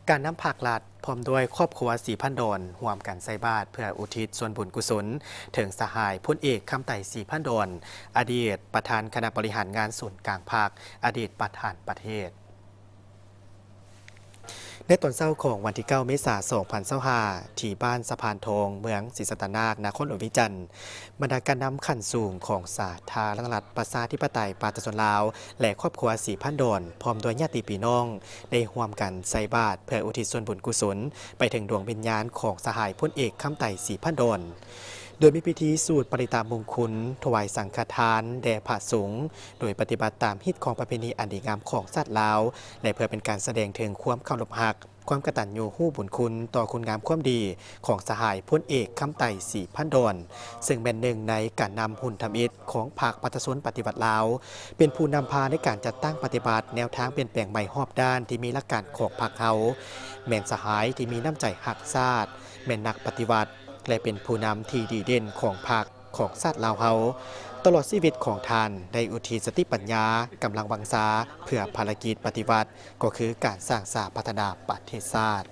ການນຳພາກລັດ ພ້ອມດ້ວຍຄອບຄົວສີພັນດອນ ຮ່ວມກັນໃສ່ບາດເພື່ອອຸທິດສ່ວນບຸນກຸສົນ ເຖິງສະຫາຍພົນເອກ ຄຳໄຕ ສີພັນດອນ ອະດີດປະທານຄະນະບໍລິຫານງານສູນກາງພັກ, ອະດີດປະທານປະເທດ. ໃນຕອນເຊົ້າຂອງວັນທີເກົ້າ ເມສາ ສອງພັນຊາວຫ້າ ທີ່ບ້ານສະພານທອງ ເມືອງສີສັດຕະນາກ ນະຄອນຫຼວງວຽງຈັນ, ບັນດາການນຳຂັ້ນສູງຂອງສາທາລະນະລັດ ປະຊາທິປະໄຕ ປະຊາຊົນລາວ ແລະ ຄອບຄົວສີພັນດອນ ພ້ອມດ້ວຍຍາດຕິພີ່ນ້ອງ ໄດ້ຮ່ວມກັນໃສ່ບາດ ເພື່ອອຸທິດສ່ວນບຸນກຸສົນ ໄປເຖິງດວງວິນຍານຂອງສະຫາຍພົນເອກ ຄຳໄຕ ສີພັນດອນ, ໂດຍມີພິທີສູດປະລິດຕະມຸງຄຸນ ຖວາຍສັງຄະທານແດ່ພະສົງ ໂດຍປະຕິບັດຕາມຮີດຄອງປະເພນີອັນດີງາມຂອງຊາດລາວ ແລະ ເພື່ອເປັນການສະແດງເຖິງຄວາມເຄົາລົບຮັກ, ຄວາມກະຕັນຍູຮູ້ບຸນຄຸນຕໍ່ຄຸນງາມຄວາມດີຂອງສະຫາຍພົນເອກ ຄຳໄຕ ສີພັນດອນ, ເຊິ່ງແມ່ນໜຶ່ງໃນການນຳຮຸ່ນທຳອິດຂອງພັກປະຊາຊົນປະຕິວັດລາວ, ເປັນຜູ້ນຳພາໃນການຈັດຕັ້ງປະຕິບັດແນວທາງປ່ຽນແປງໃໝ່ຮອບດ້ານທີ່ມີຫຼັກການຂອງພັກເຮົາ, ແມ່ນສະຫາຍທີ່ມີນ້ຳໃຈຮັກຊາດ, ແມ່ນນັກປະຕິວັດ ແລະ ເປັນຜູ້ນຳທີ່ດີເດັ່ນຂອງພັກ ຂອງຊາດລາວເຮົາ. ຕະຫຼອດຊີວິດຂອງທ່ານໄດ້ອຸທິດສະຕິປັນຍາ, ກຳລັງວັງຊາ ເພື່ອພາລະກິດປະຕິວັດ ກໍຄືການສ້າງສາພັດທະນາປະເທດຊາດ.